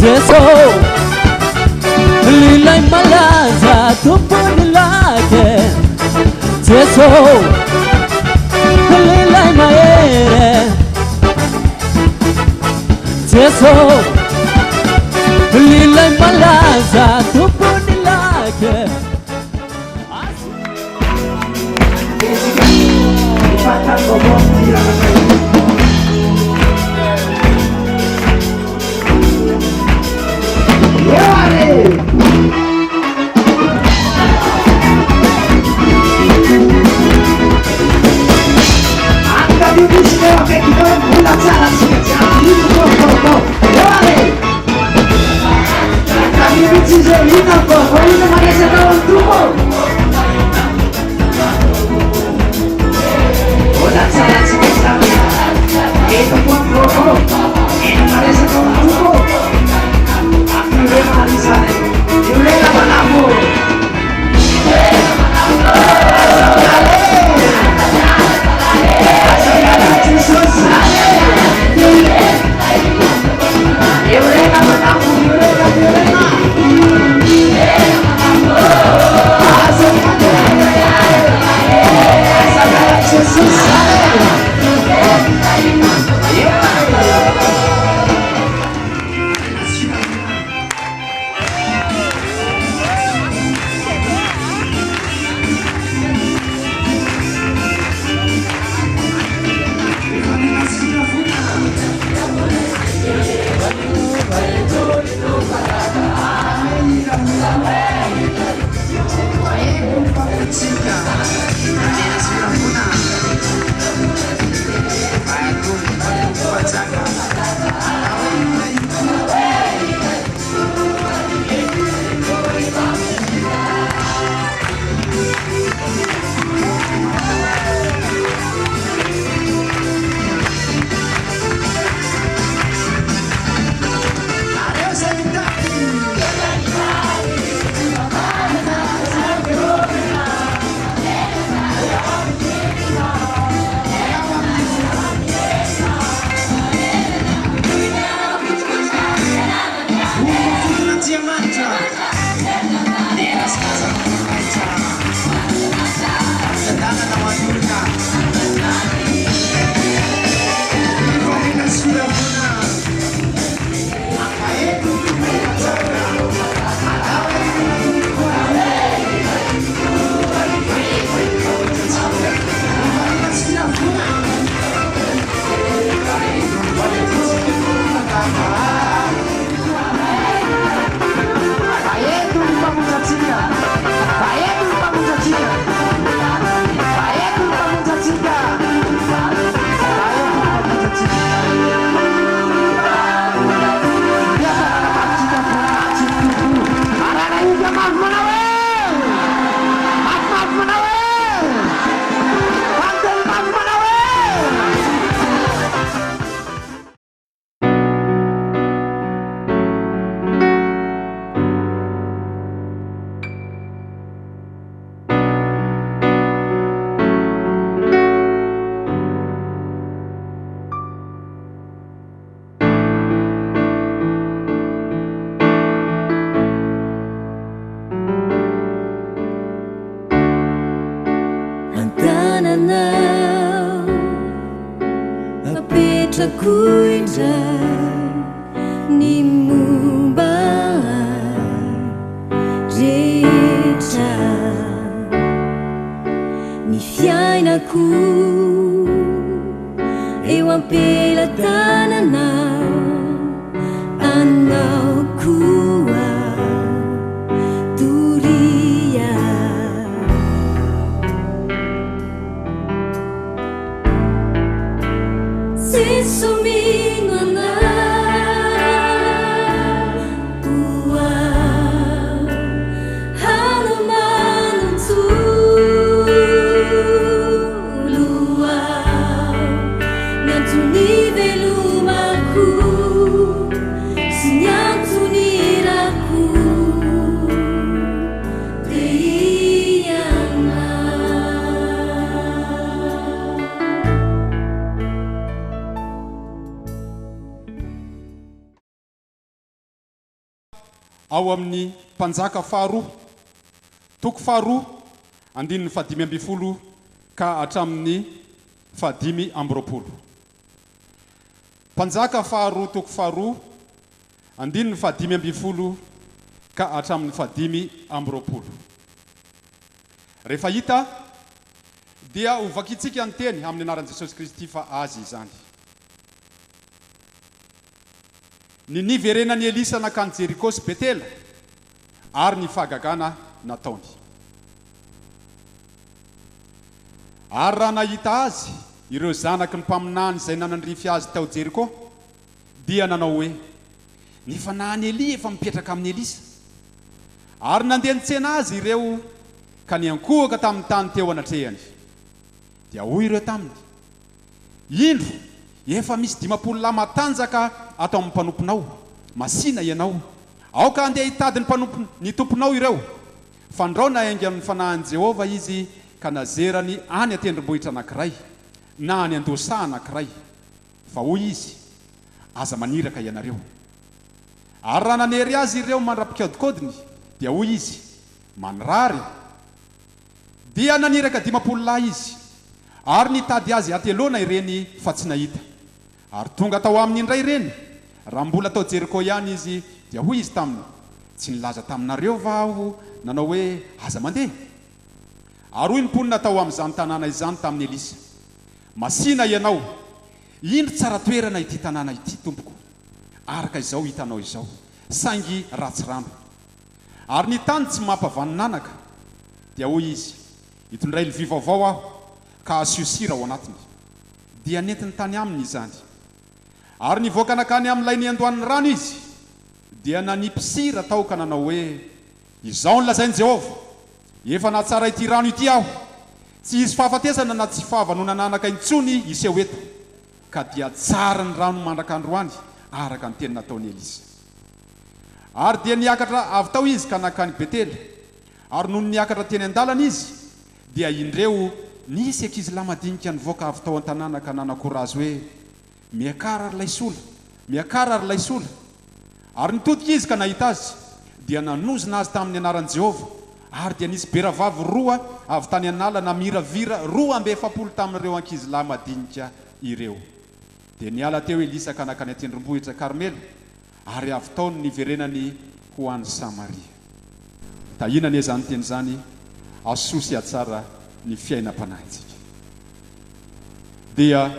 Jeso Lilay malaza tompony lake Jeso Lilay mahery Jeso Lilay malaza tompony lake. An-tananao apetrako indray ny momba ahy rehetra, ny fiainako eo am-pelatananao, anao koa doria. Jeso mino anao ho ahy Hanomanontolo aho ny antony ivelomako sy ny antony. ao amin'ny Mpanjaka faharoa, toko faharoa, andininy fahadimy ambin'ny folo ka hatramin'ny fahadimy amby roapolo. Mpanjaka faharoa, toko faharoa, andininy fahadimy ambin'ny folo ka hatramin'ny fahadimy amby roapolo. Rehefa hita dia ho vakintsika ny teny amin'ny anaran'i Jesosy Kristy fa Azy izany. Ny niverenan'i Elisa nankany Jeriko sy Betela ary ny fahagagana nataony. Ary raha nahita azy ireo zanaky ny mpaminany izay nanandrify azy tao Jeriko, dia nanao hoe, Ny fanahin'i Elia efa mipetraka amin'i Elisa. Ary nandeha nitsena azy ireo ka niankohoka tamin'ny tany teo anatrehany. Dia hoy ireo taminy, Indro, efa misy 50 lahy matanjaka ato amin'ny mpanomponao, masìna ianao, aoka handeha hitady ny mpanompo ny tomponao ireo, fandrao nahaingan'ny fanahin'i Jehovah izy ka nazerany any an-tendrombohitra anankiray, na any an-dohasaha anankiray. Fa hoy izy, Aza maniraka ianareo. Ary raha nanery azy ireo mandra-pikaodikaodiny, dia hoy izy, Manirary. Dia naniraka 50 lahy izy, ary nitady azy hateloana ireny fa tsy nahita. Ary tonga tao aminy indray ireny, raha mbola tao Jeriko ihany izy, dia hoy izy taminy, Tsy nilaza taminareo va aho nanao hoe, Aza mandeha? Ary hoy ny mponina tao amin'izany tanàna izany tamin'i Elisa, Masìna ianao, indro tsara toerana ity tanàna ity, tompoko, araka izao hitanao izao, saingy ratsy rano. Ary ny tany tsy mampavanon'anaka. Dia hoy izy, Itondray lovia vaovao aho, ka asio sira ao anatiny. Dia nentiny tany aminy izany. Ary nivoaka nankany amin'ilay niandohan'ny rano izy, dia nanipy sira tao ka nanao hoe, Izao no lazain'i Jehovah, Efa nahatsara ity rano ity aho. Tsy hisy fahafatesana na tsy fahavanonan'anaka intsony hiseho eto. Ka dia tsara ny rano mandraka androany, araka ny teny nataon'i Elisa. Ary dia niakatra avy tao izy ka nankany Betela. Ary nony niakatra teny an-dalana izy, dia indreo nisy ankizilahy madinika nivoaka avy tao an-tanàna ka nanakora azy hoe, Miakara, ry laisola! Miakara, ry laisola! Ary nitodika izy ka nahita azy, dia nanozona azy tamin'ny anaran'i Jehovah. Ary dia nisy beravavy roa avy tany an'ala namiravira 42 tamin'ireo ankizilahy madinika ireo. Dia niala teo Elisa ka nankany an-tendrombohitra Karmela, ary avy tao no niverenany ho any Samaria. Tahiana anie izany teny izany, hahasoa sy hahatsara ny fiainam-panahintsika. Dia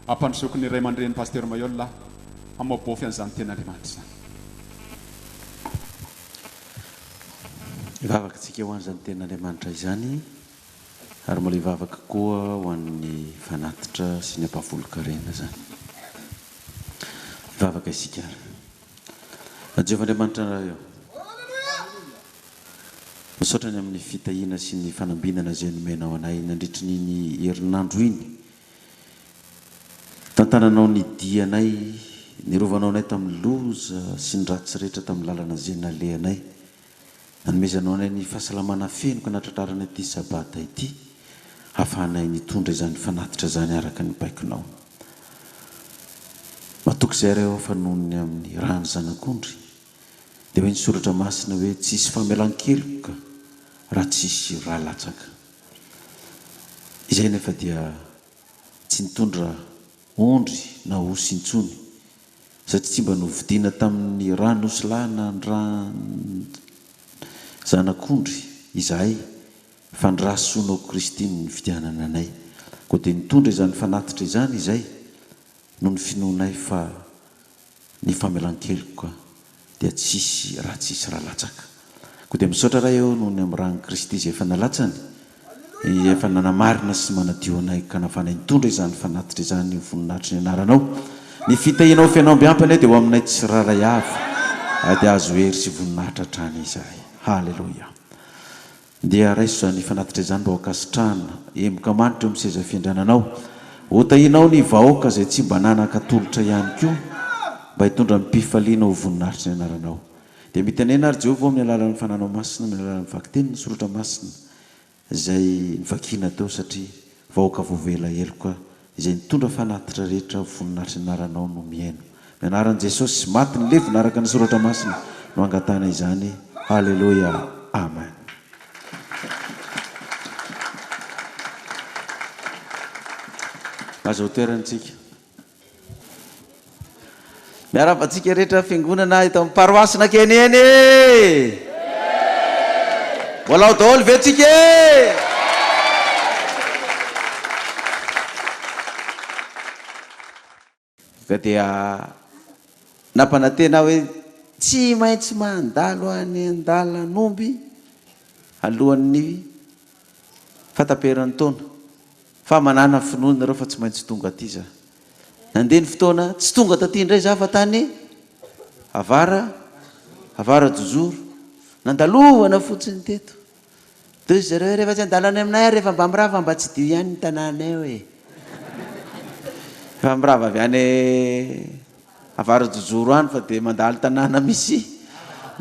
ampandrosoako ny ray aman-dreny Pasteur Mayol aho hamaobofy an'izany tenin'Andriamanitra izany. Hivavaka isika ho an'izany tenin'Andriamanitra izany ary mbola hivavaka koa ho an'ny fanatitra sy ny ampahafolon-karena izany. Hivavaka isika ary. Jehovah Andriamanitra Ray ô. Misaotra ny amin'ny fitahiana sy ny fanambinana izay nomenao anay nandritry ny iny herinandro iny. Tantananao ny dianay, nirovanao anay tamin'ny loza sy ny ratsy rehetra tamin'ny lalana izay nalehanay. Nanomezanao anay ny fahasalamana feno ka nahatratrarana ity Sabata ity, hahafahanay nitondra izany fanatitra izany araka ny baikonao. Matoky izahay Ray ô fa noho ny amin'ny ràn'ny Zanak'ondry, dia hoy ny Soratra Masina hoe tsy hisy famelan-keloka raha tsy hisy rà latsaka. Izay anefa dia tsy nitondra ondry na osy intsony, satria tsy mba novidiana tamin'ny ràn'osilahy na ny ràn-zanak'ondry izahay, fa ny rà soanao Kristy no nividianana anay. Koa dia nitondra izany fanatitra izany izay, noho ny finoanay fa ny famelan-keloka dia tsisy raha tsisy ra latsaka. Koa dia misaotra Ray ô noho ny amin'ny ran'i Kristy izay efa nalatsany, efa nanamarina sy manadio anay ka nahafahanay nitondra izany fanatitra izany ho voninahitry ny anaranao. Ny fitahianao feno amby ampy anie dia ho aminay tsirairay avy ary dia azo hery sy voninahitra hatrany izahay. Haleloia. Ndeha raiso izany fanatitra izany mba ho ankasitrahana, emboka manitra eo amin'ny seza fiandriananao. Hotahianao ny vahoaka izay tsy mba nanan-katolotra ihany koa, mba hitondra amim-pifaliana ho voninahitry ny anaranao. Dia mitenena àry Jehovah ô amin'ny alalan'ny Fananao Masina, amin'ny alalan'ny vakiteny ny Soratra Masina izay novakiana teo, satria Vahoaka voavela heloka izay nitondra fanatitra rehetra voninahitry ny anaranao no mihaino. Ny anaran'i Jesosy, maty nilevina araka ny Soratra Masina. no angatahana izany. Aleloia. Amen. Aza ho toerana tsika. Miarahaba antsika rehetra fiangonana eto amin'ny paroasy Nakeneny e! Mbola ao daholo ve tsika e? Ka dia nampanantena aho hoe tsy maintsy mandalo any an-dalan'omby alohan'ny fahataperan'ny taona. Fa manàna finoana nareo fa tsy maintsy tonga aty za. Nandeha ny fotoana, tsy tonga taty indray za fa tany avara, avarajozoro. Nandalovana fotsiny teto. Toy zareo hoe rehefa tsy handalo any aminay ary rehefa mba mirava mba tsidiho ihany ny tanàna eo e. Efa mirava avy any avarajozoro any fa dia mandalo tanàna misy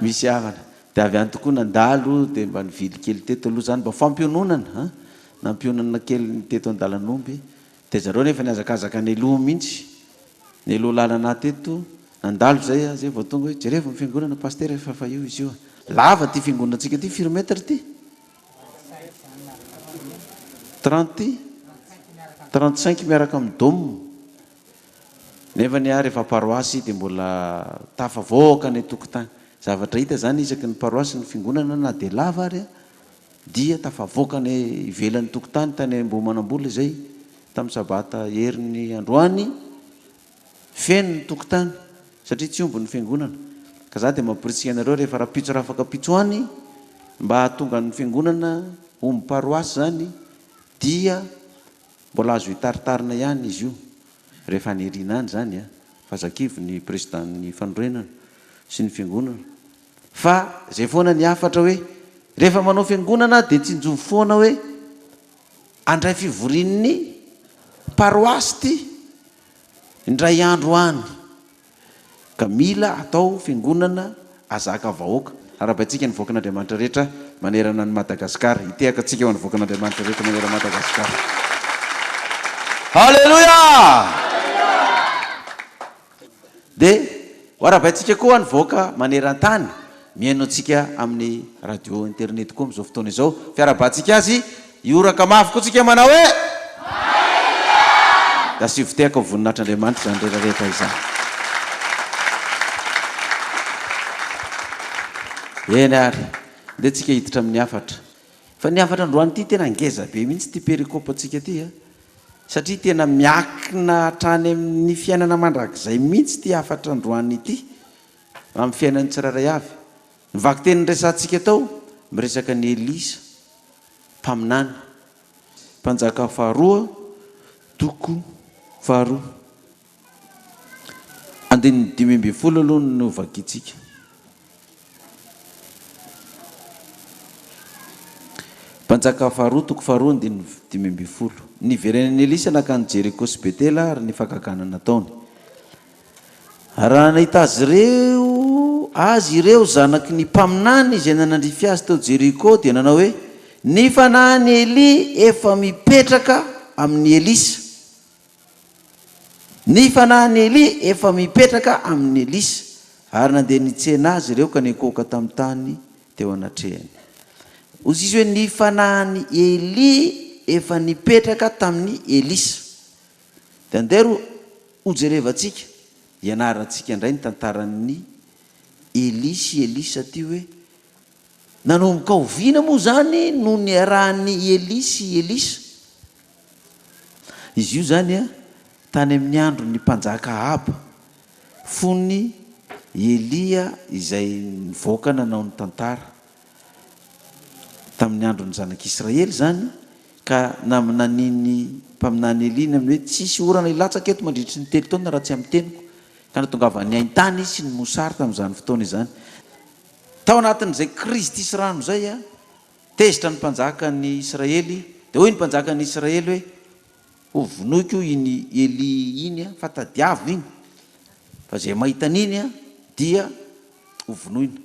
misy havana. Dia avy any tokoa nandalo dia mba nivily kely teto aloha izany mba fampiononana an! Nampionona kely ny teto an-dalan'omby. Dia zareo nefa nihazakazaka nialoha mihitsy, nialoha lalana ahy teto, nandalo izay aho, izay vao tonga hoe jerevo ny fiangonana Pasitera efa fa io izy io a! Lava ity fiangonantsika ity, firy mètre ity? Trente, 35 miaraka amin'ny dôme. Nefa anie aho rehefa paroasy dia mbola tafavoaka any an-tokotany. Zavatra hita izany isaky ny paroasy ny fiangonana na dia lava ary dia tafavoaka any ivelan'ny tokotany tany Ambohimanambola izay tamin'ny sabata heriny androany, feno ny tokotany satria tsy omby ny fiangonana. Ka za dia mamporisika anareo rehefa rahampitso rahafakampitso any mba hahatonga ny fiangonana omby paroasy izany dia Mbola azo hitaritarina ihany izy io rehefa any aoriana any izany a! Fa aza kivy ny président-n'ny fanorenana sy ny fiangonana fa izay foana ny hafatra hoe rehefa manao fiangonana dia tsinjovy foana hoe handray fivorian'ny paroasy ity indray andro any. Ka mila atao fiangonana azaka vahoaka. Arahabaintsika ny vahoakan'Andriamanitra rehetra manerana an'i Madagascar. Hitehaka antsika ho an'ny vahoakan'Andriamanitra rehetra manerana an'i Madagascar. Haleloia! Dia ho arahabaintsika koa ny vahoaka maneran-tany mihaino antsika amin'ny radio internet koa amin'izao fotoana izao. Fiarahabantsika azy, hihoraka mafy koa tsika manao hoe. Haleloia! Dia asivo tehaka ho voninahitr'Andriamanitra izany rehetra rehetra izany. Eny ary, ndeha tsika hiditra amin'ny hafatra. Fa ny hafatra androany ity tena ngeza be mihitsy ity perikopantsika ity a! Satria tena miakina hatrany amin'ny fiainana mandrakizay mihitsy ity hafatra androany ity. Amin'ny fiainan'ny tsirairay avy. Ny vakiteny niresahantsika tao, miresaka an'i Elisa, mpaminany. Mpanjaka faharoa, toko faharoa. Andininy 15 aloha no vakintsika. Mpanjaka faharoa, toko faharoa, andininy 15. Niverenan'i Elisa nankany Jeriko sy Betela ary ny fahagagana nataony. Raha nahita azy ireo azy ireo zanaky ny mpaminany izay nanandrify azy teo Jeriko, dia nanao hoe, Ny fanahin'i Elia efa mipetraka amin'i Elisa. Ny fanahin'i Elia efa mipetraka amin'i Elisa. Ary nandeha nitsena azy ireo ka niankohoka tamin'ny tany teo anatrehany. Hoy izy hoe, Ny fanahin'i Elia efa nipetraka tamin'i Elisa. Dia andeha hojerevantsika, hianarantsika indray ny tantaran'i Elia sy Elisa ity hoe, nanomboka oviana moa izany no niarahan'i Elia sy Elisa? Izy io izany tany amin'ny andron'ny mpanjaka Ahaba, fony Elia izay nivoaka nanao ny tantara. Tamin'ny andron'ny zanak'Israely izany, ka naminanian'ny mpaminany Elia ny amin'ny hoe, Tsy hisy orana hilatsaka eto mandritry ny telo taona raha tsy amin'ny teniko. Ka nahatongavan'ny hain-tany sy ny mosary tamin'izany fotoana izany. Tao anatin'izay krizy tsisy rano izay, tezitra ny mpanjakan'ny Israely, dia hoy ny mpanjakan'ny Israely hoe, Hovonoiko iny Elia iny, fa tadiavo iny, fa izay mahita an'iny dia hovonoina.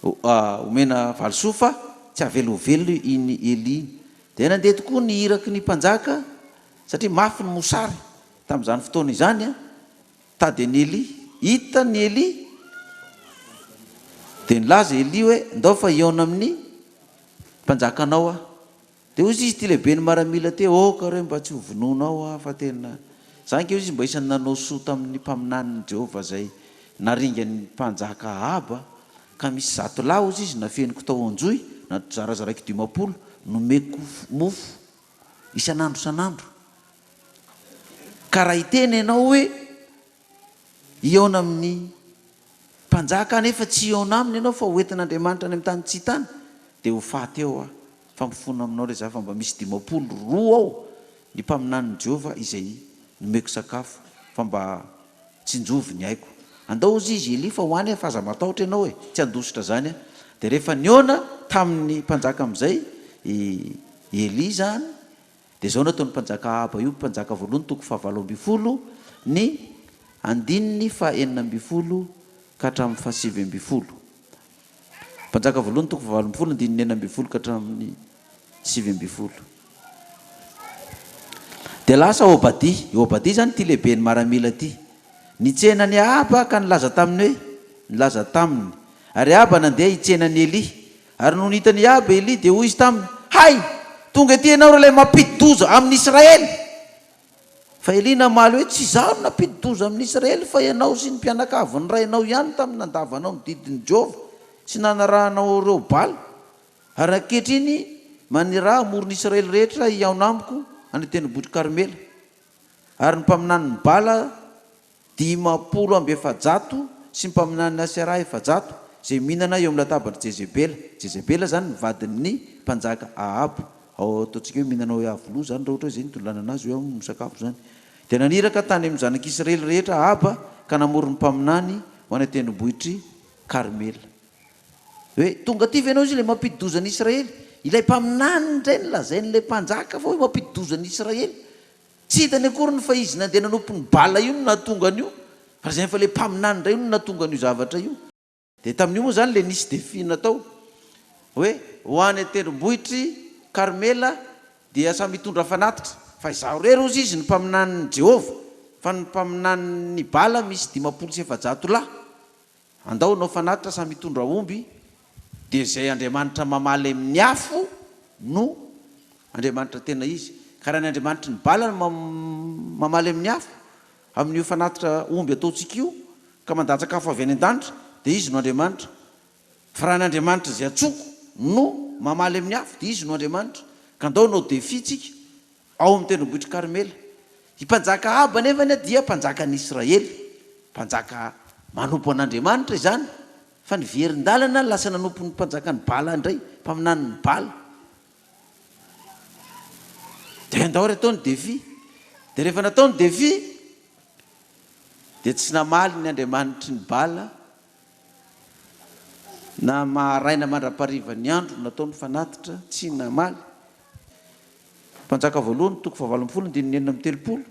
Omena valisoa fa tsy avela ho velona iny Elia iny. Dia nandeha tokoa ny iraky ny mpanjaka, satria mafy ny mosary tamin'izany fotoana izany, tady an'i Elia. Hitan'i Elia. Dia nilaza Elia hoe, Ndao fa hihaona amin'ny mpanjakanao aho. Dia hoy izy ity lehiben'ny maramila ity, Aoka re mba tsy ho vonoinao aho, fa tena. Izaho ange hoy izy mba isan'ny nanao soa tamin'ny mpaminanin'i Jehovah izay naringan'ny mpanjaka Ahaba, ka misy zatolahy, hoy izy, nafeniko tao an-johy, nazarazaraiko 50, nomeko mofo isan'andro isan'andro. Ka raha hiteny ianao hoe, Hihaona amin'ny mpanjaka aho nefa tsy hihaona aminy ianao fa ho entin'Andriamanitra any amin'ny tany tsy hita any, dia ho faty eo aho. Fa mifona aminao re izaho fa mba misy 52 ao ny mpaminanin'i Jehovah izay nomeko sakafo, fa mba tsinjovy ny aiko. Andao hozy izy, Elia, fa ho any aho fa aza matahotra ianao e, tsy handositra izany aho. Dia rehefa nihaona tamin'ny mpanjaka amin'izay i Elia izany, Dia izao no ataon'ny mpanjaka Ahaba io, Mpanjaka voalohany toko fahavalo ambin'ny folo, ny andininy fahenina ambin'ny folo ka hatramin'ny fahasivy ambin'ny folo. Mpanjaka voalohany toko fahavalo ambin'ny folo, andininy 16 ka hatramin'ny 19. Dia lasa Obadia, i Obadia izany ity lehiben'ny maramila ity, nitsena an'i Ahaba ka nilaza taminy hoe, nilaza taminy, ary Ahaba nandeha hitsena an'i Elia, Ary nony hitan'i Ahaba Elia, dia hoy izy taminy, Hay! Tonga ety ianao ry ilay mampidi-doza amin'i Israely! Fa Elia namaly hoe, Tsy izaho no nampidi-doza amin'i Israely, fa ianao sy ny mpianakavin'ny rainao ihany tamin'ny nandavanao ny didin'i Jehovah sy nanarahanao ireo Bala. Ary ankehitriny maniraha hamory ny Israely rehetra hihaona amiko any an-tendrombohitr'i Karmela. Ary ny mpaminanin'i Bala 450 sy ny mpaminanin'i Aseraha 400, izay mihinana eo amin'ny latabatr'i Jezebela. Jezebela izany ny vadin'ny mpanjaka Ahaba. Ao ataontsika hoe mihinana ao Iavoloha izany raha ohatra hoe izay no itondrana anazy hoe ao no misakafo izany. Dia naniraka tany amin'ny zanak'Israely rehetra Ahaba ka namory ny mpaminany ho any an-tendrombohitr'i Karmela. Hoe, tonga aty ve ianao izy ilay mampidi-doza an'i Israely? Ilay mpaminany indray no lazain'ilay mpanjaka fa hoe mampidi-doza an'i Israely. Tsy hitany akory ny fa izy nandeha nanompo ny Bala io no nahatonga an'io, fa lazainy fa ilay mpaminany indray no nahatonga an'io zavatra io. Dia tamin'io moa izany ilay nisy défi natao, hoe ho any an-tendrombohitr'i Karmela dia samy hitondra fanatitra, fa izaho irery hozy izy no mpaminanin'i Jehovah, fa ny mpaminanin'i Bala misy 450 lahy. Andao hanao fanatitra samy hitondra omby, dia izay Andriamanitra mamaly amin'ny afo no Andriamanitra tena izy. Ka raha ny Andriamanitry ny Bala no mamaly amin'ny afo, amin'io fanatitra omby ataontsika io, ka mandatsaka afo avy any an-danitra, dia izy no Andriamanitra. Fa raha ny Andriamanitra izay antsoiko no mamaly amin'ny afo, dia izy no Andriamanitra. Ka andao hanao défi tsika. Ao amin'ny tendrombohitr'i Karmela. I Mpanjaka Ahaba anefa dia mpanjakan'i Israely. Mpanjaka manompo an'Andriamanitra izany, fa niverin-dalana lasa nanompo ny mpanjakan'i Bala indray, mpaminanin'i Bala. Dia andao ary atao ny défi. Dia rehefa natao ny défi, dia tsy namaly ny Andriamanitry ny Bala, na maraina mandra-paharivan'ny andro natao ny fanatitra, tsy namaly. Mpanjaka voalohany toko fahavalo ambin'ny folo andininy 36.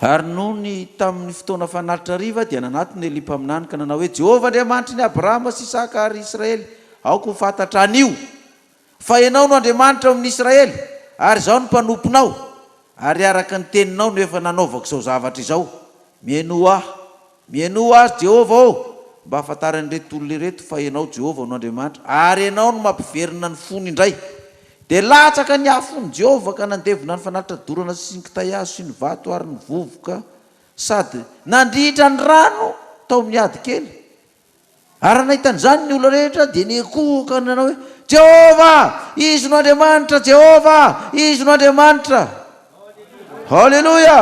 Ary nony tamin'ny fotoana fanatitra hariva dia nanatona Elia mpaminany ka nanao hoe, Jehovah Andriamanitry ny Abrahama sy Isaka ary Israely, aoka ho fantatra anio fa Ianao no Andriamanitra ao amin'ny Israely, ary izaho no mpanomponao, ary araka ny teninao no efa nanaovako izao zavatra izao. Mihainoa ahy. Mihainoa ahy, Jehovah ô, mba hahafantaran'ireto olona ireto fa Ianao, Jehovah, no Andriamanitra, ary Ianao no mampiverina ny fony indray. Dia latsaka ny afon'i Jehovah ka nandevona ny fanatitra dorana sy ny kitay hazo sy ny vato ary ny vovoka sady nandritra ny rano tao amin'ny hady kely. Ary raha nahita an'izany ny olona rehetra, dia niankohoka nanao hoe, Jehovah! Izy no Andriamanitra! Jehovah! Izy no Andriamanitra! Haleloia!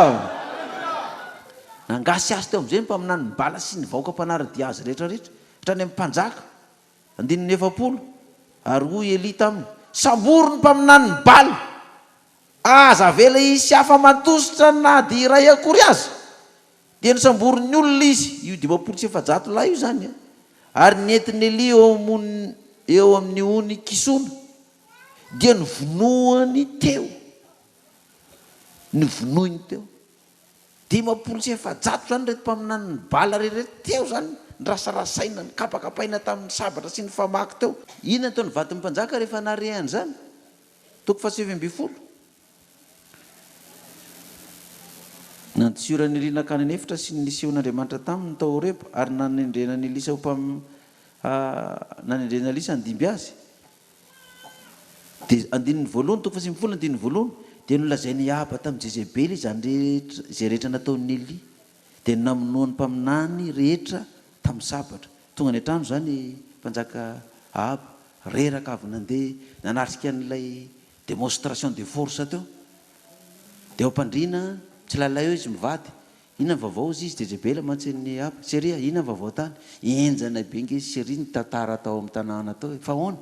Nangasihasy teo amin'izay ny mpaminanin'i Bala sy ny vahoaka mpanara-dia azy rehetrarehetra, hatrany amin'ny mpanjaka. Andininy 40, Ary hoy Elia taminy, Sambory ny mpaminanin'i Bala! Aza avela hisy afa-mandositra na dia iray akory aza! Dia nosamborin'ny olona izy, io 450 lahy io izany, ary nentin'i Elia eo amony eo amin'ny ony Kisona, dia novonoany teo, novonoiny teo. 450 izany ireto mpaminanin'i Bala ireto teo izany, nirasarasaina, nikapakapaina tamin'ny sabatra sy ny famaky teo. Inona no ataon'ny vadin'ny mpanjaka rehefa nahare an'izany? Toko fahasivy ambin'ny folo. Nandosiran'i Elia nankany an'efitra sy ny nisehon'Andriamanitra taminy tao Horeba, ary nanendrena an'i Elisa ho mpam nanendrena Elisa handimby azy. Dia andininy voalohany, toko fahasivifolo, andininy voalohany, dia nolazain'i Ahaba tamin'i Jezebela izany rehetra, izay rehetra nataon'i Elia. Dia namonoan'ny mpaminany rehetra tamin'ny sabatra. Tonga any an-trano izany mpanjaka Ahaba, reraka avy nandeha nanatrika an'ilay démonstration de force teo. Dia eo am-pandriana, mitsilailay eo izy mivady. Inona ny vaovao hozy izy, Jezebela mantsy an'i Ahaba. Seria, inona ny vaovao tany? Henjana be ange Seria ny tantara tao amin'ny tanàna tao e. Fa ahoana?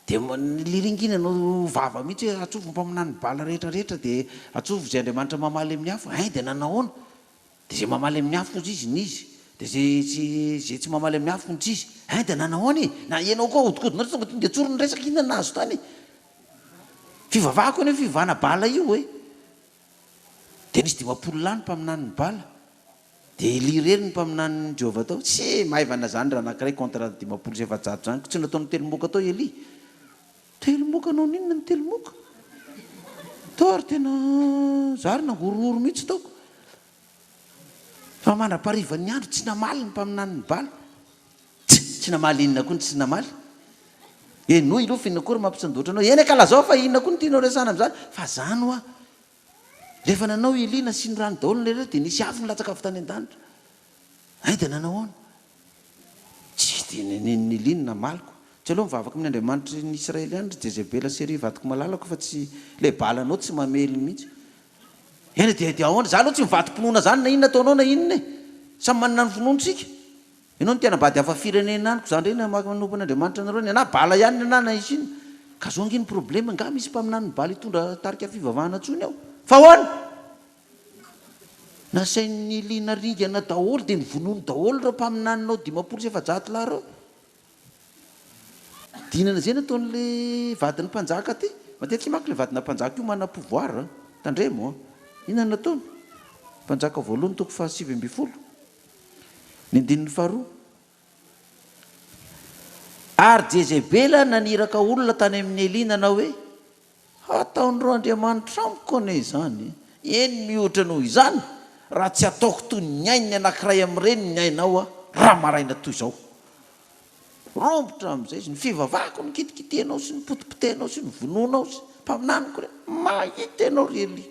Dia niringina nanao vava mihitsy hoe atsovy ny mpaminany Bala rehetra rehetra dia atsovy izay Andriamanitra mamaly amin'ny afo. Hein, dia nanahoana? Dia izay mamaly amin'ny afo hozy izy ny izy. Dia izay tsy izay tsy mamaly amin'ny afo ny tsy izy. Hein, dia nanahoana e? Na ianao koa ahodikodinao tonga dia tsory ny resaka inona no nahazo tany e? Fivavahako anie io fivavahana Bala io e. Dia nisy 50 lahy ny mpaminanin'i Bala. Dia Elia irery ny mpaminanin'i Jehovah tao. Tsy maivana izany raha anankiray contre 450 izany. Tsy nataony telomoka tao i Elia. Telomoka nanao inona ny telomoka? Tao ary tena za ary nangorohoro mihitsy taoko. Fa mandra-paharivan'ny andro tsy namaly ny mpaminanin'i Bala. Tsia, tsy namaly inona koa ny tsy namaly. Henoy aloha fa inona koa ry mampisandotra anao. Eny ka lazao fa inona koa no tianao resahana amin'izany. Fa zany hoa. Rehefa nanao i Elia nasiany rano daholo ny lehilahy dia nisy afo nilatsaka avy tany an-danitra. Hay dia nanao ahoana? Tsy dia nenenin'i Elia ny namaliko. Tsy aleo mivavaka amin'ny Andriamanitry ny Israely ihany ry Jezebela sy ry vadiko malalako fa tsy ilay balanao tsy mamely mihitsy. Eny dia dia ahoana? Za aloha tsy mivadi-pinoana zany na inona ataonao na inona e! Samy manana ny finoany tsika. Ianao no te hanambady hafa firenena any ko za ndray manompo an'Andriamanitra anareo ny anah bala ihany ny anah na izy inona. Ka zao ange ny problème nga misy mpaminanin'ny bala hitondra tarika fivavahana tsony ao? Fa ahoana? Nasain'i Elia naringana daholo dia novonoiny daholo ireo mpaminaninao 450 lahy ireo. Dinana izay nataon'le vadin'ny mpanjaka ty. Matetika manko le vadina mpanjaka io manana pouvoir a. Tandremo a. Inona no nataony? Mpanjaka voalohany toko faha 19. Ny andininy faharoa. Ary Jezebela naniraka olona tany amin'i Elia nanao hoe, Hataon'ireo andriamanitra amiko anie izany, eny mihoatra noho izany, raha tsy ataoko toy ny ain'ny anankiray amin'ireny ny ainao aho, raha maraina toy izao. Rombotra amin'izay izy, ny fivavahako nokitikitihanao sy nopotipotehinao sy novonoinao sy mpaminaniko ireny. Mahita ianao ry Elia,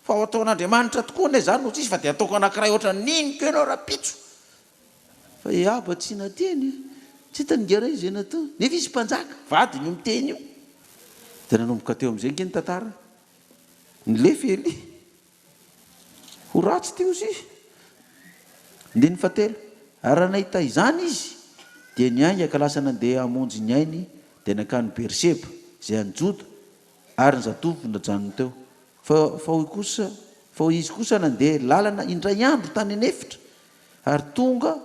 fa ho ataon'Andriamanitra tokoa anie izany hoy izy, fa dia ataoko anankiray ohatran'iny koa ianao rahampitso. Fa i Ahaba tsy nateny e! Tsy hitan'i Ingahy izay nataony. Nefa izy mpanjaka, vadiny io miteny io. Dia nanomboka teo amin'izay ange ny tantara. Nilefa i Elia. Ho ratsy ity hozy izy. Andininy fahatelo. Ary raha nahita izany izy, dia niainga ka lasa nandeha hamonjy ny ainy, dia nankany Berseba, izay any Joda, ary ny zatovo najanony teo. Fa, fa hoy kosa, fa hoy izy kosa nandeha lalana indray andro tany an'efitra, Ary tonga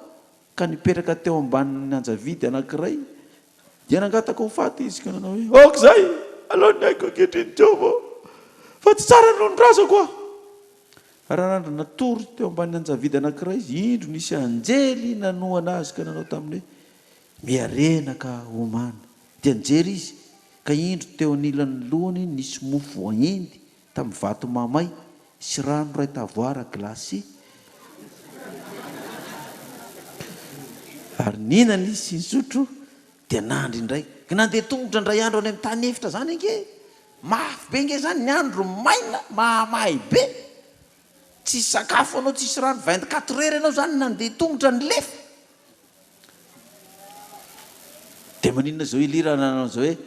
ka nipetraka teo ambanin'ny anjavidy anankiray, dia nangataka ho faty izy ka nanao hoe, Aoka izay! Alao ny aiko ankehitriny, Jehovah ô, fa tsy tsara noho ny razako aho. Ary raha nandry natory teo ambanin'ny anjavidy anankiray izy, indro nisy anjely nanohana azy ka nanao taminy hoe, Miarena ka homana. Dia nijery izy, ka indro teo anilan'ny lohany nisy mofo voaendy tamin'ny vato mahamay sy rano iray tavoara glacé. Ary nihinana izy sy nisotro dia nandry indray. Ka nandeha tongotra indray andro any amin'ny tany efitra izany ange. Mafy be ange izany ny andro, maina, mahamay be. Tsisy sakafo anao, tsisy rano, 24 heures ianao izany nandeha tongotra nilefa. Dia maninona izao Elia raha nanao an'izao hoe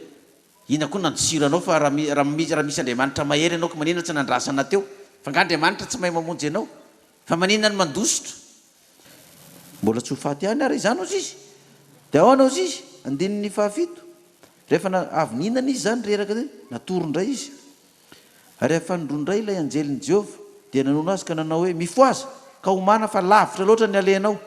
Inona koa nandosiranao fa raha raha misy Andriamanitra mahery ianao ko maninona tsy nandrasana teo? Fa nga Andriamanitra tsy mahay mamonjy anao? Fa maninona no mandositra? Mbola tsy ho faty ihany ary izany hozy izy. Dia ahoana hozy izy? Andininy fahafito. Rehefa avy nihinana izy izany reraka dia natory indray izy. Ary avy fanindroany indray ilay anjelin'i Jehovah dia nanono azy ka nanao hoe, Mifohaza, ka homàna fa lavitra loatra ny alehanao.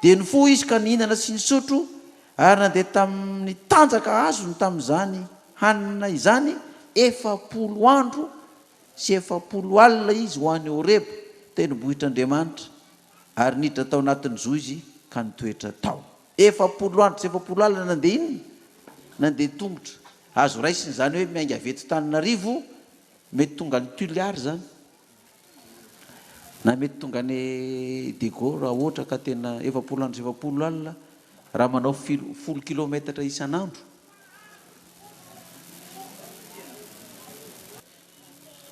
Dia nifoha izy ka nihinana sy nisotro ary nandeha tamin'ny tanjaka azony tamin'izany hanina izany 40 andro sy 40 alina izy ho any Horeba, tendrombohitr'Andriamanitra, ary niditra tao anatin'ny zohy izy ka nitoetra tao. 40 andro sy 40 alina nandeha inona? Nandeha tongotra. Azo raisina izany hoe miainga avy eto Tananarivo, mety tonga any Tuléar izany. Na mety tonga any Diego raha ohatra ka tena 40 andro sy 40 alina raha manao folo kilometatra isan'andro.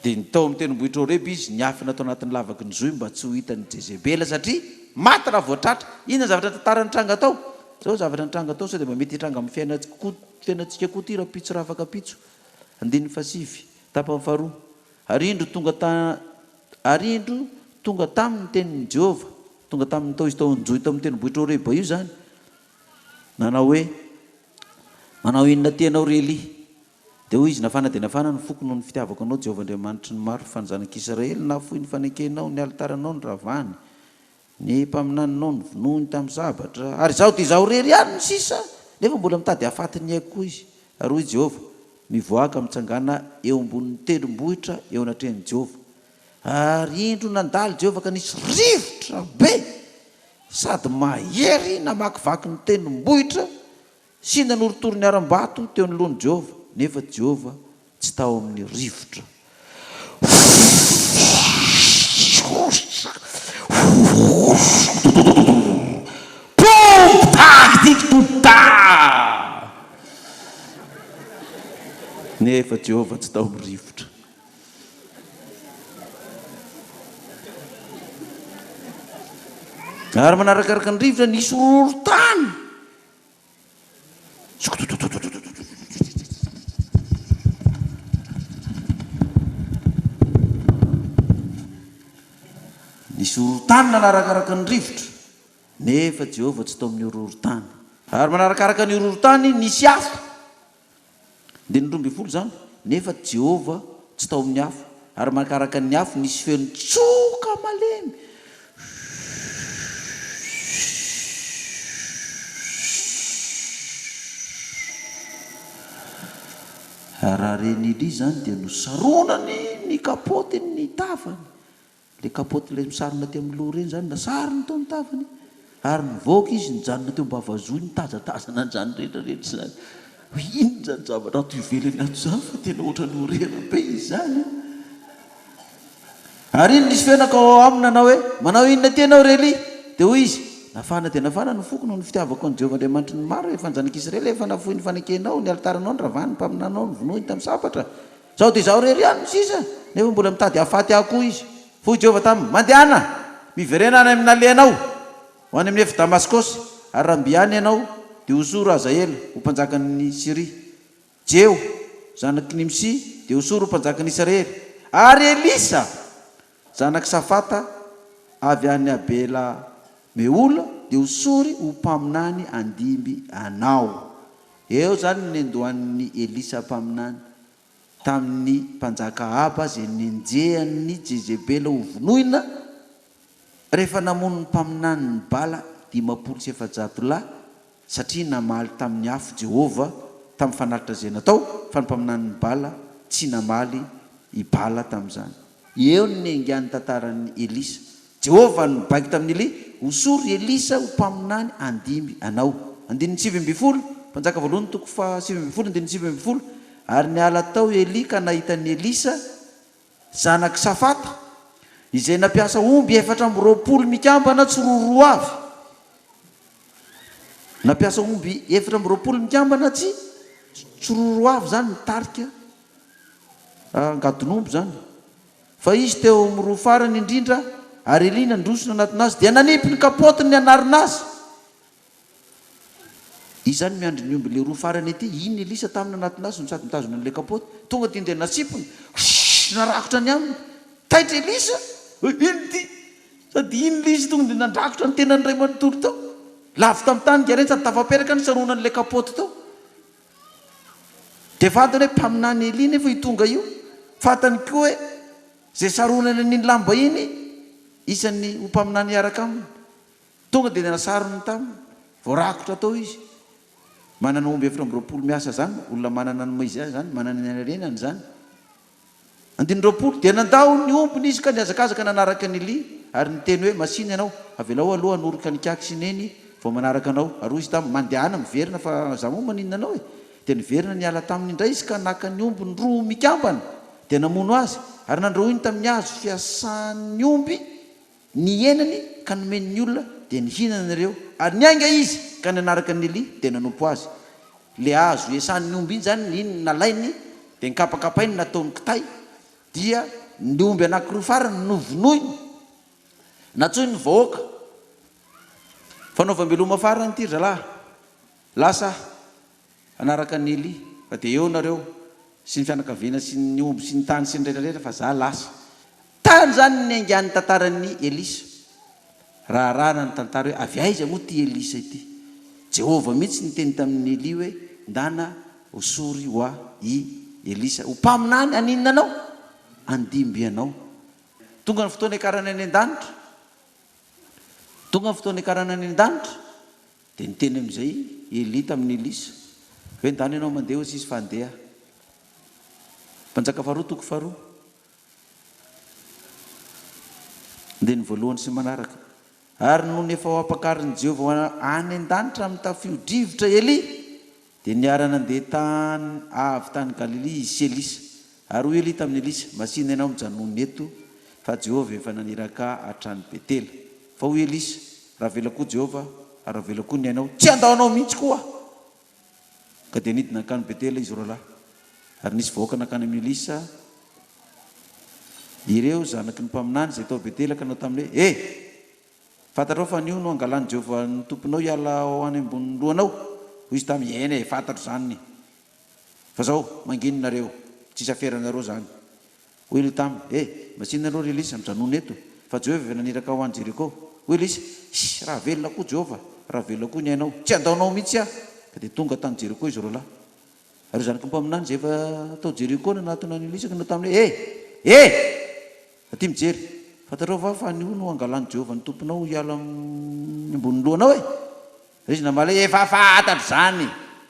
Dia tao amin'ny tendrombohitra Horeba izy, niafina tao anatin'ny lavaky ny zohy mba tsy ho hitan'i Jezebela, satria maty raha vao tratra. Inona ny zavatra tantara nitranga tao? Izao ny zavatra nitranga tao, sao dia mba mety hitranga amin'ny fiainantsika koa ity rahampitso rahafakampitso. Andininy fahasivy, tapany faharoa. Ary indro tonga ta, ary indro tonga taminy ny tenin'i Jehovah, tonga taminy tao izy tao an-johy tao amin'ny tendrombohitra Horeba io izany, nanao hoe, Manao inona aty ianao, ry Elia? Dia hoy izy, Nafana dia nafana ny foko noho ny fitiavako anao, Jehovah Andriamanitry ny maro, fa ny zanak'Israely nahafoy ny fanekenao, ny alitaranao noravany, ny mpaminaninao novonoiny tamin'ny sabatra, ary izaho dia izaho irery ihany no sisa, nefa mbola mitady hahafaty ny aiko koa izy. Ary hoy Jehovah, Mivoaha ka mitsangàna eo ambonin'ny tendrombohitra eo anatrehan'i Jehovah. Ary indro nandalo Jehovah ka nisy rivotra be sady mahery namakivaky ny tendrombohitra, Sy nanorotoro ny harambato teo anoloan'i Jehovah, nefa Jehovah tsy tao amin'ny rivotra. Nefa Jehovah tsy tao amin'ny rivotra. Ary manarakaraka ny rivotra nisy horohorontany. Nisy horohorontany nanarakaraka ny rivotra, nefa Jehovah tsy tao amin'ny horohorontany. Ary manarakaraka ny horohorontany nisy afo. Andininy 12 izany, nefa Jehovah tsy tao amin'ny afo, ary mankaraka ny afo nisy feo nitsoka malemy. Raha ren'i Elia izany dia nosaronany ny kapaotiny ny tavany. Ilay kapaoty ilay misarona aty amin'ny loha ireny izany, nasarony tao ny tavany, ary nivoaka izy nijanona teo am-bavazohy nitazatazana an'izany rehetra rehetra izany. Hoe inona izany zavatra ato ivelany ato izany fa tena ohatran'ny ho rera be izy izany an! Ary iny nisy feo nankao ao aminy nanao hoe, Manao inona aty ianao, ry Elia? Dia hoy izy, Nafana dia nafana ny foko noho ny fitiavako an'i Jehovah Andriamanitry ny maro, efa ny zanak'Israely efa nafoy ny fanekenao, ny alitaranao noravany, ny mpaminaninao novonoiny tamin'ny sabatra. Izao dia izaho irery ihany no sisa, nefa mbola mitady hahafaty ahy koa izy. Hoy Jehovah taminy, Mandehana! Miverena any amin'ny nalehanao, ho any amin'ny efitr'i Damaskosy, ary raha mby any ianao, dia hosoro Hazaela ho mpanjakan'i Syria. Jeho, zanak'i Nimsy, dia hosoro ho mpanjakan'i Israely. Ary Elisa, zanak'i Safata, avy any Abela-mehola, dia hosory ho mpaminany handimby anao. Eo izany no nendoan'i Elisa mpaminany tamin'ny mpanjaka Ahaba izay nenjehan'i Jezebela hovonoina rehefa namono ny mpaminanin'i Bala 450 lahy satria namaly tamin'ny afo Jehovah tamin'ny fanatitra izay natao fa ny mpaminanin'i Bala tsy namaly i Bala tamin'izany. Eo no niaingan'ny tantaran'i Elisa. Jehovah no nibaiko tamin'i Elia, Hosory i Elisa ho mpaminany handimby anao. Andininy 19, Mpanjaka voalohany toko faha 19 andininy 19, Ary niala tao i Elia ka nahita an'i Elisa, zanak'i Safata, izay nampiasa omby 24 mikambana tsiroaroa avy. Nampiasa omby 24 mikambana tsy tsiroaroa avy izany mitarika angadin'omby izany. Fa izy teo amin'ny roa farany indrindra, ary Elia nandroso nanatona azy, dia nanipy ny kapaotiny hanarina azy. Izy izany miandry ny omby ilay roa farany ety, iny Elisa taminy nanatona azy no sady mitazona an'ilay kapaoty. Tonga dia dia nasipiny, shhh, narakotra ny aminy. Taitra Elisa, hoe inona ity? Sady iny ilay izy tonga dia nandrakotra ny tenany iray manontolo tao. Lavo tamin'ny tany Garen sady tafaperaka ny saronan'ilay kapaoty tao. Dia fantany hoe mpaminany Elia nefa io tonga io. Fantany koa hoe izay saronany an'iny lamba iny, isan'ny ho mpaminany hiaraka aminy. Tonga dia nasarony taminy. Voarakotra tao izy. Manana omby 24 miasa izany, olona manana ny maha izy azy izany, manana ny harenany izany. Andininy 20, Dia nandao ny ombiny izy ka nihazakazaka nanaraka an'i Elia, ary niteny hoe, Masìna ianao, avelao aloha hanoroka an'i Ikaky sy Neny vao manaraka anao. Ary hoy izy taminy, Mandehana miverina, fa izaho moa maninona anao e? Dia niverina niala taminy indray izy ka naka ny ombiny roa mikambana, dia namono azy, ary nandrahoiny tamin'ny hazo fiasan'ny omby. Ny henany ka nomeny ny olona, dia nihinana ireo. Ary niainga izy ka nanaraka an'i Elia, dia nanompo azy. Ilay hazo iasan'ny omby iny izany, iny nalainy, dia nikapakapainy nataony kitay, dia ny omby anankiroa farany novonoiny. Nantsoiny ny vahoaka. Fanaovam-beloma farany ity ry zalahy. Lasa hanaraka an'i Elia, fa dia eo nareo sy ny fianakaviana sy ny omby sy ny tany sy ny rehetra rehetra fa za lasa. Tany izany ny niaingan'ny tantaran'i Elisa. Raha arahana ny tantara hoe avy aiza moa ity Elisa ity? Jehovah mihitsy niteny tamin'i Elia hoe ndana hosory hoa i Elisa ho mpaminany haninona anao? Handimby anao. Tonga ny fotoana hiakarana any an-danitra. Tonga ny fotoana hiakarana any an-danitra. Dia niteny amin'izay i Elia tamin'i Elisa, hoe, Ndana ianao mandeha, hozy izy, fa handeha aho. Mpanjaka faharoa toko faharoa, andininy voalohany sy ny manaraka. Ary nony efa ho ampakarin'i Jehovah ho any an-danitra amin'ny tafio-drivotra Elia, Dia niara-nandeha tany avy tany Galilia izy sy Elisa. Ary hoy Elia tamin'i Elisa, Masìna ianao mijanona eto, fa Jehovah efa naniraka ahy hatrany Betela. Fa hoy Elisa, Raha avela koa Jehovah, ary raha avela koa ny ainao, tsy handao anao mihitsy koa aho! Ka dia nidina nankany Betela izy roalahy. Ary nisy vahoaka nankany amin'i Elisa ireo zanaky ny mpaminany izay tao Betela ka nanao taminy hoe, E! Fantatrao fa anio no hangalan'i Jehovah ny Tomponao hiala ao any ambonin'ny lohanao? Hoy izy taminy, Eny e, fantatro izany. Fa izao, manginy nareo, tsisy aferanareo izany. Hoy Elia taminy, E, masìna ianao ry Elisa, mijanòna eto, fa Jehovah efa naniraka ahy ho any Jeriko. Hoy Elisa, His, raha velona koa Jehovah, raha velona koa ny ainao, tsy handao anao mihitsy aho! Ka dia tonga tany Jeriko izy roalahy. Ary io zanaky ny mpaminany izay efa tao Jeriko nanatona an'i Elisa ka nanao taminy hoe, E! E! Aty mijery. Fantatrao va fa anio no hangalan'i Jehovah ny Tomponao hiala amin'ny ambonin'ny lohanao e? Ary izy namaly hoe, Efa fantatro izany,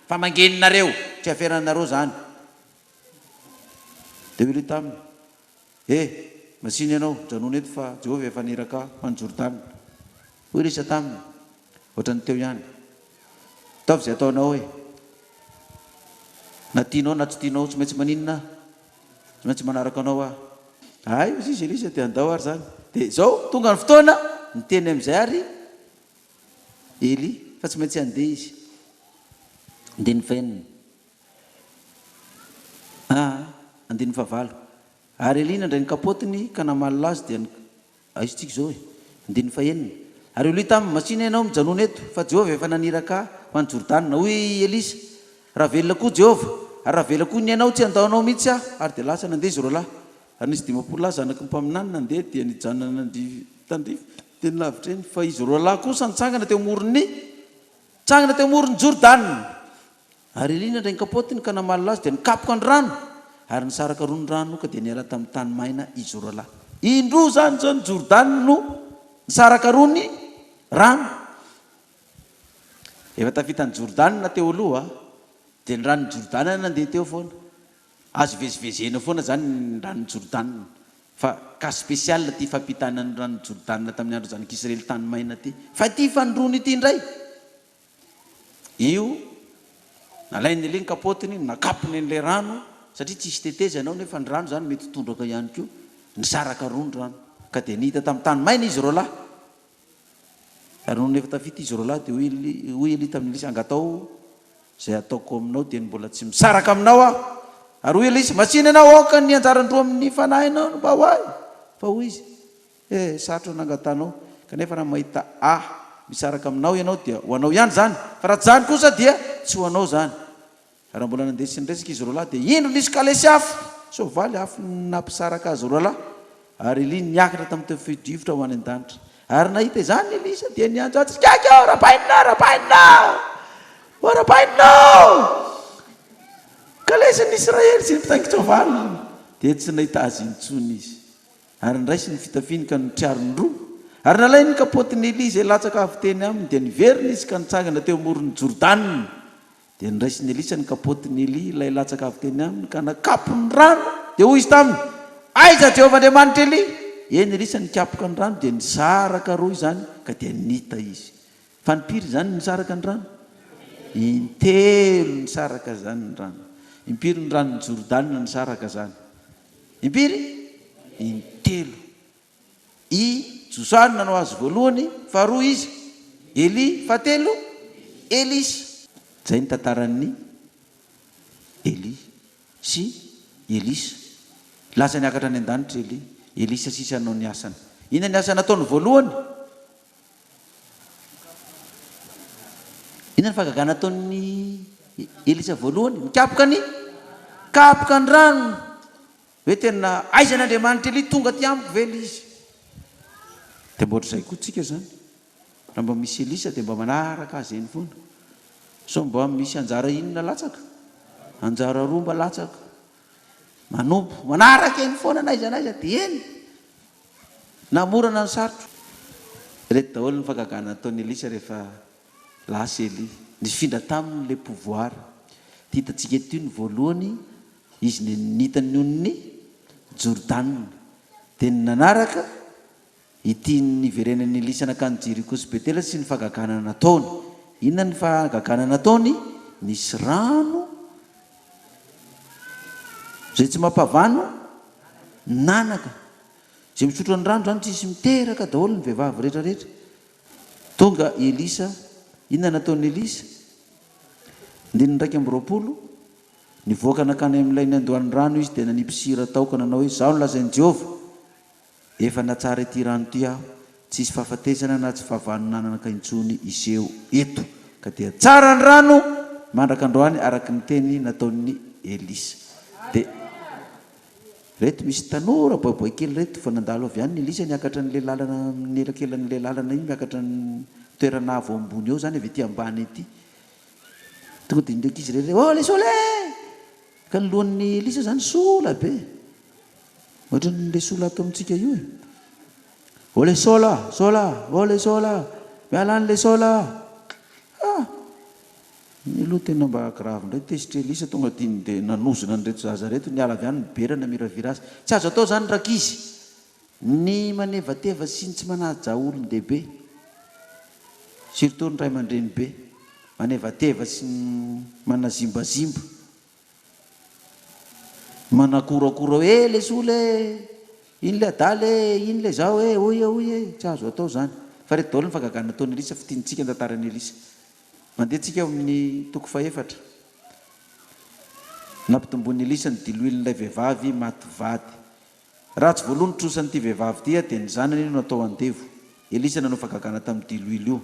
fa mangeninareo, tsy aferanareo izany. Dia hoy Elia taminy, E! Masìna ianao, mijanòna eto fa Jehovah efa niraka ahy ho any Jordana. Hoy Elisa taminy, Hoatran'ny teo ihany. Ataovy izay ataonao e! Na tianao na tsy tianao, tsy maintsy maninona aho? Tsy maintsy manaraka anao aho. Hay, hoy izy, Elisa, dia andao ary izany. Dia izao, tonga ny fotoana, niteny amin'izay àry Elia, fa tsy maintsy handeha izy. Andininy fahenina. Aa, andininy fahavalo. Ary Elia nandray ny kapaotiny ka namaly azy, dia. Aiza tsika izao e? Andininy fahenina. Ary Elia taminy, Masìna ianao, mijanòna eto, fa Jehovah efa naniraka ahy ho any Jordana. Hoy i Elisa, Raha velona koa Jehovah, ary raha velona koa ny ainao, tsy handao anao mihitsy aho. Ary dia lasa nandeha izy roalahy. Ary nisy 50 lahy zanaky ny mpaminany nandeha, dia nijanona nandrify tandrify teny lavitra eny, fa izy roalahy kosa nitsangana teo amoron'ny nitsangana teo amoron'i Jordana. Ary Elia nandray ny kapaotiny ka namalona azy, dia nikapoka ny rano, ary nisaraka roa ny rano, ka dia niala tamin'ny tany maina izy roalahy. Indroa izany izao ny Jordana no nisaraka roa ny rano. Efa tafita an'i Jordana teo aloha, dia ny ranon'i Jordana nandeha teo foana. Azo ivezivezena foana izany ny ranon'i Jordana. Fa cas spécial ity fampitana ny ranon'i Jordana tamin'ny andron'ny zanak'Israely tany maina ity. Fa ity fanindroany ity indray, Io, nalain'i Elia ny kapaotiny, nakapony an'ilay rano, satria tsisy tetezana ao nefa ny rano izany mety tondraka ihany koa, nisaraka roa ny rano, ka dia nita tamin'ny tany maina izy roalahy. Ary nony efa tafita izy roalahy, dia hoy Elia, hoy Elia tamin'i Elisa, Angataho izay hataoko aminao, dieny mbola tsy misaraka aminao aho. Ary hoy Elisa, Masìna ianao, aoka ny anjaran-droa amin'ny fanahinao no mba ho ahy. Fa hoy izy, Eh, sarotra ny nangatanao, kanefa raha mahita ahy misaraka aminao ianao dia ho anao ihany izany, fa raha tsy izany kosa dia tsy ho anao izany. Raha mbola nandeha sy niresaka izy roalahy dia indro nisy kalesy afo, soavaly afo nampisaraka azy roalahy, ary Elia niakatra tamin'ny tafio-drivotra ho any an-danitra. Ary nahita izany Elisa dia niantsoantso, Ikaky ô, Rabainina, Rabainina! Ô Rabainina ô! Kalesin'ny Israely sy ny mpitaingin-tsoavaliny! Dia tsy nahita azy intsony izy. Ary niraisiny ny fitafiany ka notriariny roa, ary nalainy ny kapoatin'i Elia izay latsaka avy teny aminy, dia niverina izy ka nitsangana teo amoron'i Jordana. Dia noraisin'i Elisa ny kapoatin'i Elia ilay latsaka avy teny aminy ka nakapony ny rano, dia hoy izy taminy, Aiza Jehovah Andriamanitr'i Elia? Eny, Elisa nikapoka ny rano, dia nisaraka roa izany, ka dia nita izy. Fa impiry izany no nisaraka ny rano? Intelo nisaraka izany ny rano. Impiry ny ranon'i Jordana nisaraka izany? Impiry? Intelo. I. Josoa no nanao azy voalohany, faharoa iza? Elia, fahatelo Elisa. Izay ny tantaran'i Elia sy Elisa. Lasa niakatra any an-danitra Elia. Elisa sisa hanao ny asany. Inona ny asa nataony voalohany? Inona ny fahagagana nataon'i Elisa voalohany? Mikapoka ny kapoka ny rano. Hoe tena aiza ny Andriamanitr'i Elia? Tonga aty amiko ve ilay izy? Dia mba ohatr'izay koa tsika izany. Raha mba misy Elisa dia mba manaraka azy eny foana. Sao mba misy anjara inona latsaka? Anjara roa mba latsaka. Manompo, manaraka eny foana n'aiza n'aiza dia eny. Na mora na ny sarotra. Ireto daholo ny fahagagana nataon'i Elisa rehefa lasa Elia. Nifindra taminy ilay pouvoir. Ity hitantsika ity ny voalohany, izy nita ny onin'i Jordana. Dia ny nanaraka, ity niverenan'i Elisa nankany Jeriko sy Betela sy ny fahagagana nataony. Inona ny fahagagana nataony? Nisy rano Izay tsy mampavano nanaka. Izay misotro ny rano izany tsisy miteraka daholo ny vehivavy rehetra rehetra. Tonga i Elisa, inona nataon'i Elisa? Andininy 21, Nivoaka nankany amin'ilay niandohan'ny rano izy dia nanipy sira tao ka nanao hoe, Izao no lazain'i Jehovah, Efa natsara ity rano ity aho, tsy hisy fahafatesana na tsy fahavanonananaka intsony hiseho eto. Ka dia tsara ny rano mandraka androany araka ny teny nataon'i Elisa. Dia reto misy tanora boaiboay kely reto vao nandalo avy any Elisa niakatra an'ilay lalana amin'ny elakelan'ilay lalana iny miakatra ny toerana avo ambony eo izany avy ety ambany ety. Tonga dia ny ankizy rehetra oh le sola e! Ka ny lohan'i Elisa izany sola be. Ohatran'ny le sola ato amintsika io e. Oh le sola, sola, oh le sola, miala any le sola. Ah! Ny aloha tena mba grave indray, tezitra Elisa tonga dia dia nanozona an'ireto zaza ireto, niala avy any nibera namiravira azy. Tsy azo atao izany rankizy, ny manevateva sy ny tsy manaja olon-dehibe, surtout ny ray aman-dreny be, manevateva sy ny manazimbazimba. Manakorakora hoe eh le sola eh, iny le adala eh, iny le zao eh, hoy eh hoy eh, tsy azo atao zany. Fa reto daholo ny fahagagana nataon'i Elisa, fintinintsika ny tantaran'i Elisa. Mandeha tsika ao amin'ny toko fahefatra. Nampitomboin'i Elisa ny diloilon'ilay vehivavy maty vady. Raha tsy voaloa ny trosan'ity vehivavy ity dia ny zanany no natao andevo. Elisa nanao fahagagana tamin'ny diloilo io.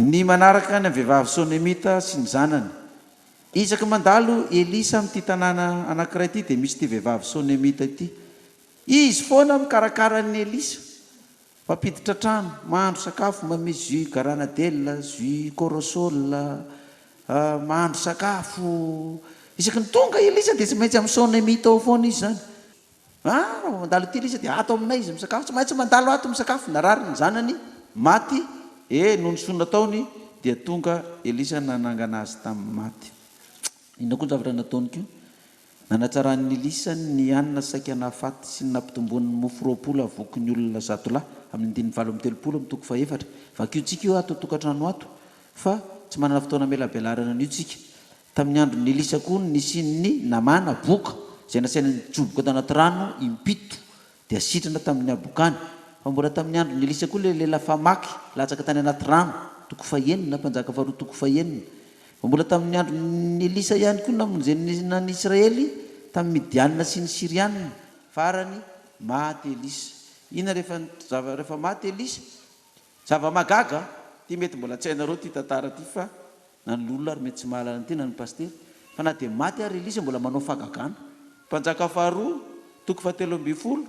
Ny manaraka ny amin'ny vehivavy Sonemita sy ny zanany. Isaky mandalo Elisa amin'ity tanàna anankiray ity dia misy ity vehivavy Sonemita ity. Izy foana mikarakara an'i Elisa. Mampiditra trano, mahandro sakafo, manome jus garanadela, jus corosol, mahandro sakafo. Isaky ny tonga Elisa dia tsy maintsy amin'ny Sonemita ao foana izy izany. Ah, raha vao mandalo aty Elisa dia ato aminay izy misakafo. Tsy maintsy mandalo ato misakafo. Narary ny zanany, maty, eh, noho ny soa nataony dia tonga Elisa nanangana azy tamin'ny maty. Inona koa ny zavatra nataony koa? Nanatsaran'i Elisa ny hanina saika nahafaty sy ny nampitomboany ny mofo 20 havoky ny olona zato lahy, amin'ny andininy 38 amin'ny toko fahefatra. Vakio-tsika io ato an-tokantrano ato fa tsy manana fotoana hamelabelarana an'io tsika. Tamin'ny andron'i Elisa koa no nisian'ny Namàna, boka, izay nasaina nijoboka tanaty rano impito, dia sitrana tamin'ny habokany. Fa mbola tamin'ny andron'i Elisa koa ilay lehilahy famaky latsaka tany anaty rano, toko fahenina, Mpanjaka faharoa toko fahenina. Fa mbola tamin'ny andron'i Elisa ihany koa namonjena ny Israely tamin'ny Midianina sy ny Syrianina. Farany, maty Elisa. Inona rehefa rehefa maty Elisa? Zava-mahagaga, ity mety mbola tsy hainareo ity tantara ity fa na ny loholona ary mety tsy mahalala an'ity na ny pasitera, fa na dia maty ary Elisa mbola manao fahagagana. Mpanjaka faharoa, toko fahatelo ambin'ny folo.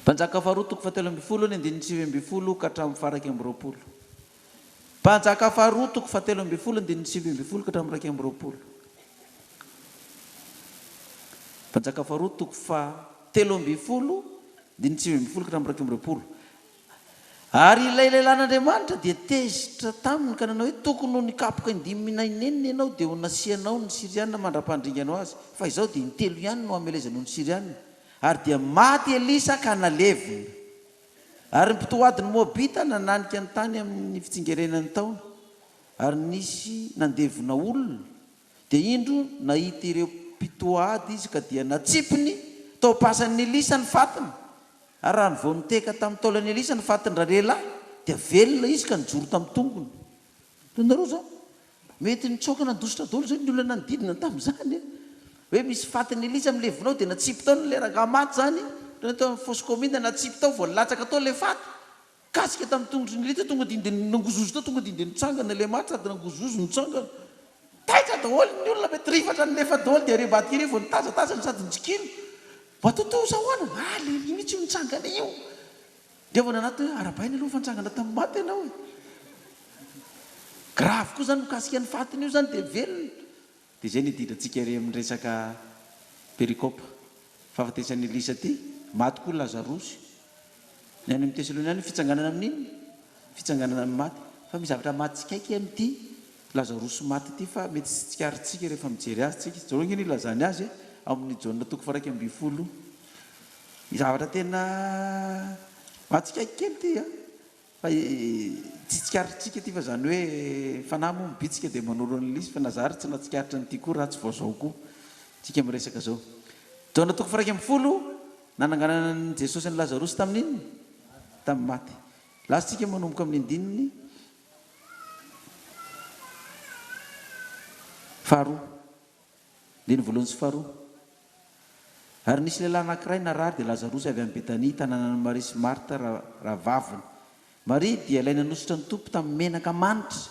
Mpanjaka faharoa, toko fahatelo ambin'ny folo, ny andininy 19 ka hatramin'ny faha-21. Mpanjaka faharoa, toko fahatelo ambin'ny folo, andininy 19 ka hatramin'ny 21. Mpanjaka faharoa, toko fahatelo ambin'ny folo, andininy 19 ka hatramin'ny 21. Ary ilay lehilahin'Andriamanitra dia tezitra taminy ka nanao hoe, Tokony ho nikapoka indimy na inenina ianao, dia ho nasianao ny Syriana mandra-pandringanao azy, fa izao dia intelo ihany no hamelezanao ny Syriana. Ary dia maty Elisa ka nalevina. Ary ny mpitohadin'ny Moabita nananika ny tany amin'ny fitsingerenan'ny taona, ary nisy nandevona olona, dia indro nahita ireo mpitohady izy ka dia natsipiny. Tao am-pasan'i Elisa ny fatiny. Ary raha ny vao nitehaka tamin'ny taolan'i Elisa ny fatin-dralehilahy, dia velona izy ka nijoro tamin'ny tongony. Hitanareo izany? Mety nitsoaka nandositra daholo izany ny olona nanodidina tamin'izany e! Hoe misy fatin'i Elisa milevina ao dia natsipy tao ilay rangahy maty izany, ohatran'ny hoe tao amin'ny fosse commune, natsipy tao vao nilatsaka tao ilay faty. Kasika tamin'ny tongotry ny Elisa tonga dia nangozohozo tao, tonga dia nitsangana ilay maty sady nangozohozo nitsangana. Taitra daholo ny olona, mety rifatra nilefa daholo dia ary ambadika ery vao nitazatazana sady nitsikilo. Mba tontosa ahoana? Ah, le ry mihitsy io nitsangana io. Dia vao nanatona hoe arahabaina aloha fa nitsangana tamin'ny maty ianao e. Grave koa izany mikasika ny fatiny io izany dia velona. Dia izay no idirantsika ery amin'ny resaka perikopa. Fahafatesan'i Elisa ity, maty koa Lazarosy. Ny any amin'ny Tesaloniana fitsanganana amin'ny inona? Fitsanganana amin'ny maty. Fa misy zavatra mahatsikaiky amin'ity Lazarosy maty ity fa mety tsy tsikaritsika rehefa mijery azy tsika. Jereo ange ny ilazany azy e, ao amin'ny Jaona toko faha-11. Ny zavatra tena mahatsikaiky kely ity an! Fa tsy tsikaritsika ity fa izany hoe fanahy moa mibitsika dia manoro an'ilay izy fa na za ary tsy nahatsikaritra an'ity koa raha tsy vao zao koa tsika miresaka zao. Jaona toko faha-11, nananganana an'i Jesosy an'i Lazarosy tamin'ny inona? Tamin'ny maty. Lasa tsika manomboka amin'ny andininy faharoa. Andininy voalohany sy faharoa. Ary nisy lehilahy anankiray narary, dia Lazarosy avy any Betania, tanànan'i Maria sy Marta rahavaviny. Maria dia ilay nanosotra ny Tompo tamin'ny menaka manitra,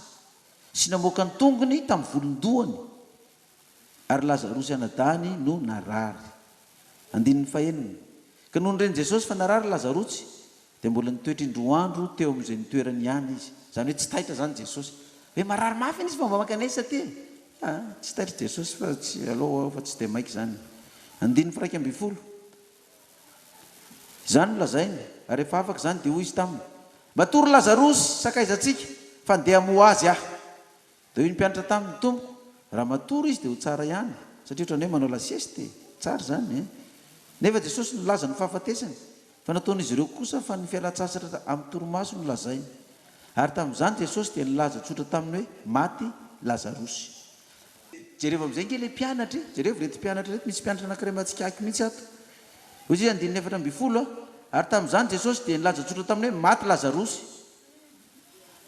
sy namoaka ny tongony tamin'ny volon-dohany, ary Lazarosy anadahiny no narary. Andininy fahenina. Ka nony ren'i Jesosy fa narary Lazarotsy, dia mbola nitoetra indroa andro teo amin'izay nitoerany ihany izy. Izany hoe tsy taitra izany Jesosy. Hoe marary mafy anie izy fa mba mankanesa aty e! Ah, tsy taitra Jesosy fa tsy, aleo aho fa tsy dia maika izany. Andininy faha-11. Izany no lazainy, ary rehefa afaka izany dia hoy Izy taminy, Matory Lazarosy, sakaizantsika, fa ndeha hamoha azy aho. Dia hoy ny mpianatra taminy, Tompoko, raha matory izy dia ho tsara ihany, satria ohatran'ny hoe manao la sieste e! Tsara izany e! Nefa Jesosy nilaza ny fahafatesany, fa nataon'izy ireo kosa fa ny fialan-tsasatra amin'ny torimaso no lazainy. Ary tamin'izany Jesosy dia nilaza tsotra taminy hoe, Maty Lazarosy. Jerevo amin'izay ange ilay mpianatra e! Jerevo ireto mpianatra ireto, misy mpianatra anankiray mahatsikaiky mihitsy ato. Hoy izy, andininy 14, Ary tamin'izany Jesosy dia nilaza tsotra taminy hoe, Maty Lazarosy.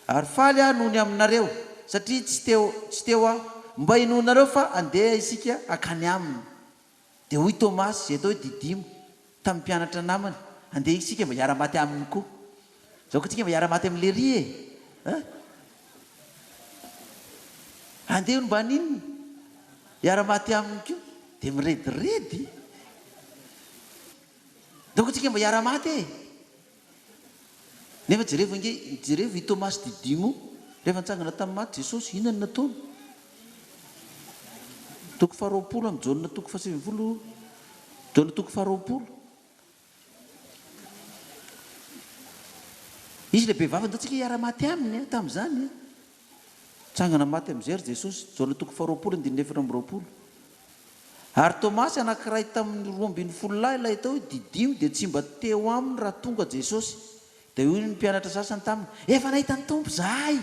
Ary faly aho noho ny aminareo, satria tsy teo, tsy teo aho, mba hinoanareo fa andeha isika hankany aminy. Dia hoy Tomasy, izay atao hoe Didimo, tamin'ny mpianatra namany, Andeha isika mba hiara-maty aminy koa. Izao koa tsika mba hiara-maty amin'i Lery e! An? Andeha hono mba haninona? Hiara-maty aminy koa. Dia mirediredy. Ndao koa tsika mba hiara-maty e! Nefa jerevo ange, jerevo i Tomasy Didimo, rehefa nitsangana tamin'ny maty Jesosy, inona no nataony? Toko faharoapolo amin'ny Jaona toko fahasivifolo, Jaona toko faharoapolo. Izy ilay be vava, ndao tsika hiara-maty aminy tamin'izany. Nitsangana maty amin'izay ry Jesosy, Jaona toko faharoapolo andininy 24. Ary Tomasy, anankiray tamin'ny 12 lahy, ilay atao hoe Didimo, dia tsy mba teo aminy raha tonga Jesosy. Dia hoy ny mpianatra sasany taminy, Efa nahita ny Tompo izahay!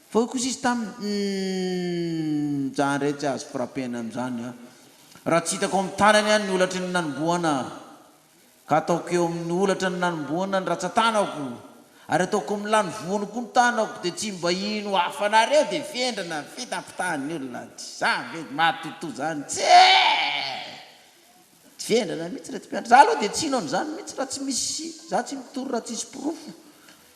Fa hoy kosa izy taminy, Humm, izaho indray tsy azo frappena amin'izany an! Raha tsy hitako amin'ny tanany ny holatry ny nanomboana Ka ataoko eo amin'ny holatra ny nanomboana ny ratsan-tanako, ary ataoko amin'ny lanivoany koa ny tanako, dia tsy mba hino hafa anareo, dia vendrana fitampitahan'ny olona, tsy za ve matotoa zany, tsia! Tsy vendrana mihitsy reto mpianatra, za aloha dia tsy hino an'izany mihitsy raha tsy misy, za tsy mitory raha tsisy porofo,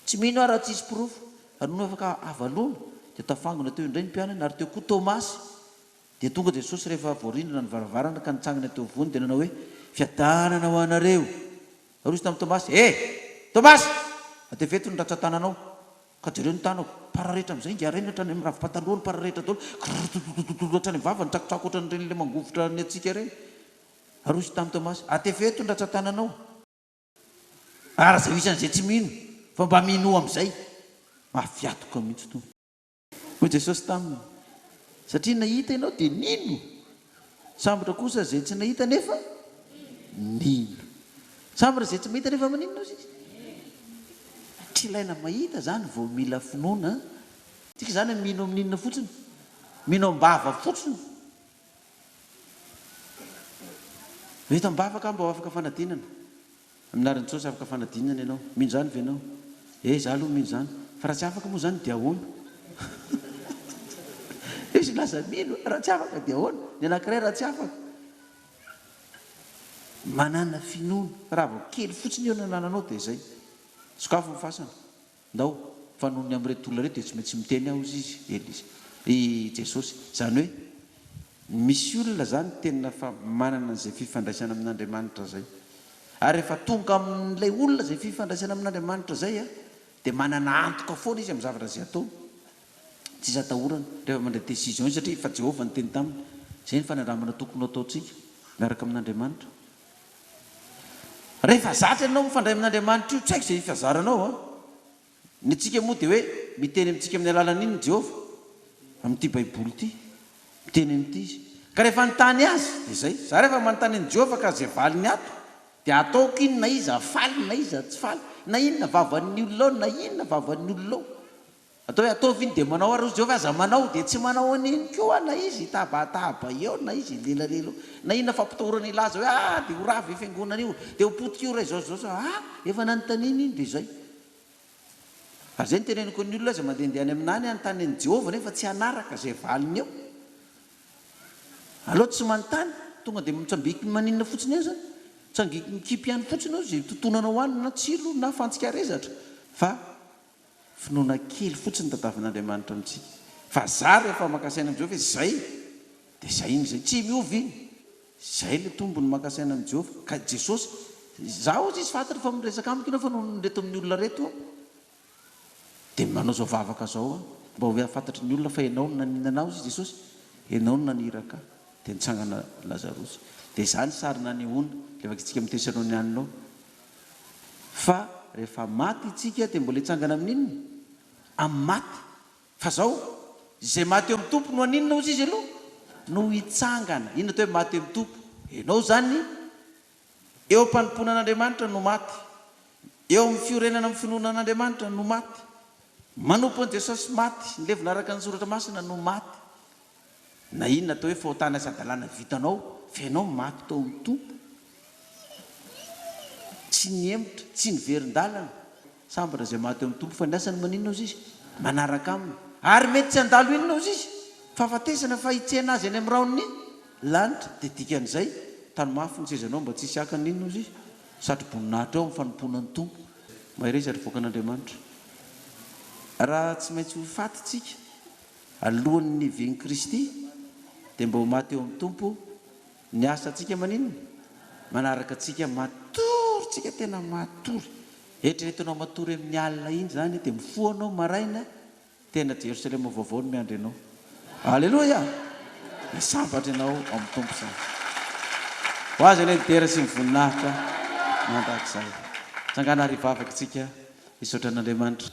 tsy mino aho raha tsisy porofo, ary nony afaka havalona, dia tafangona teo indray ny mpianany, ary teo koa Tomasy, Dia tonga Jesosy rehefa voarindrina ny varavarana ka nitsangana teo afovoany dia nanao hoe, Fiadanana ho anareo! Ary hoy Izy tamin'i Tomasy, He! Tomasy! Ateveto ny ratsan-tananao, ka jereo ny tanako. Pararetra amin'izay ingahy rainy hatrany amin'ny ravim-patalohany, pararetra daholo, krrrtototototot hatrany amin'ny vavany, tsakotsako ohatran'ireny ilay mangovitra ny antsika ireny. Ary hoy Izy tamin'i Tomasy, Ateveto ny ratsan-tananao. Ary aza ho isan'izay tsy mino, fa mba minoa amin'izay. Mafy hatoka mihitsy Tompo. Hoy Jesosy taminy, Satria nahita ianao dia nino. Sambatra kosa izay tsy nahita nefa nino. Sambatra izay tsy mahita nefa maninona ozy izy? Tsy ilaina mahita izany vao mila finoana. Tsika izany mino amin'inona fotsiny? Mino am-bava fotsiny. Eto am-bavaka aho mba ho afaka fanadinana. Amin'ny anaran'i Jesosy afaka fanadinana ianao. Mino izany ve ianao? Eh, izaho aloha mino izany. Fa raha tsy afaka moa izany dia ahoana? Izy milaza mino, raha tsy afaka dia ahoana? Ny anankiray raha tsy afaka. Manàna finoana. Fa raha vao kely fotsiny eo ny anananao dia izay. Sokafy ny fasana. Ndao, fa noho ny amin'ireto olona ireto dia tsy maintsy miteny aho, hozy izy, Elisa, i Jesosy. Izany hoe, misy olona izany tena fa manana an'izay fifandraisana amin'Andriamanitra izay. Ary rehefa tonga amin'ilay olona izay fifandraisana amin'Andriamanitra izay, dia manana antoka foana izy amin'ny zavatra izay ataony. Tsisy atahorana rehefa mandray décision izy satria efa Jehovah niteny taminy. Izay ny fanandramana tokony ho ataontsika miaraka amin'Andriamanitra. Rehefa zatra ianao mifandray amin'Andriamanitra io, tsy haiko izay fihazaranao an! Ny antsika moa dia hoe miteny amintsika amin'ny alalan'inona Jehovah? Amin'ity Baiboly ity. Miteny amin'ity Izy. Ka rehefa hanontany Azy, dia izay. Za rehefa manontany an'i Jehovah ka izay valiny ato, dia ataoko iny na iza faly na iza tsy faly, na inona vavan'ny olona ao na inona vavan'ny olona ao. Atao hoe ataovy iny dia manao ary hozy Jehovah aza manao dia tsy manao an'iny koa aho na izy hitabataba eo na izy hilelalela eo na inona fampitahorana hilaza hoe ah dia ho rava io fiangonana io dia ho potika io raha izao sy izao sy ah efa nanontaniana iny dia izay. Ary izay no teneniko ny olona aza mandehandeha any aminà any hanontany an'i Jehovah nefa tsy hanaraka izay valiny eo. Aleo tsy manontany, tonga dia mitsambiky maninona fotsiny eo izany. Mitsangiky mikipy ihany fotsiny eo izay tontonanao any na tsilo na fantsika rezatra fa Finoana kely fotsiny tadavin'Andriamanitra amintsika. Fa za rehefa maka saina amin'i Jehovah hoe zay dia zay iny zay. Tsy miova iny. Zay le tombony maka saina amin'i Jehovah. Ka Jesosy, za hozy izy fantany fa miresaka amiko ianao fa noho ny reto amin'ny olona reto aho dia manao zao vavaka zao aho mba ho fantatry ny olona fa ianao no naninana ahy hozy Jesosy. Ianao no naniraka ahy. Dia nitsangana Lazarosy. Dia zany sary nanehoana ilay vakintsika amin'ny Tesalonianina ao. Fa rehefa maty itsika dia mbola hitsangana amin'inona? Amin'ny maty. Fa zao, izay maty eo amin'ny Tompo no haninona hozy izy aloha? No hitsangana. Inona atao hoe maty eo amin'ny Tompo? Ianao izany eo am-panompoana an'Andriamanitra no maty. Eo amin'ny fiorenana amin'ny finoana an'Andriamanitra no maty. Manompo an'i Jesosy maty, nilevina araka ny Soratra Masina no maty. Na inona atao hoe fahotana sy hadalana vitanao fa ianao maty tao amin'ny Tompo. Tsy nihemotra, tsy niverin-dalana. Sambatra izay maty eo amin'ny Tompo fa ny asany maninona hozy izy? Manaraka aminy. Ary mety tsy handalo inona hozy izy? Fahafatesana fa hitsena azy any amin'ny rahon'ny lanitra. Dia dikan'izay, tano mafy ny sezanao mba tsy hisy haka ny inona hozy izy? Satro-boninahitra ao amin'ny fanompoana ny Tompo. Mahereza ry vahoakan'Andriamanitra. Raha tsy maintsy ho faty tsika Alohan'ny nivian'i Kristy dia mba ho maty eo amin'ny Tompo ny asantsika maninona? Manaraka antsika matory tsika tena matory. Eritreretinao matory amin'ny alina iny izany dia mifoha anao maraina tena Jerosalema vaovao no miandry anao. Aleloia! Dia sambatra ianao ao amin'ny Tompo izany. Ho Azy anie ny dera sy ny voninahitra mandrakizay. Tsangana ary hivavaka isika hisaotra an'Andriamanitra.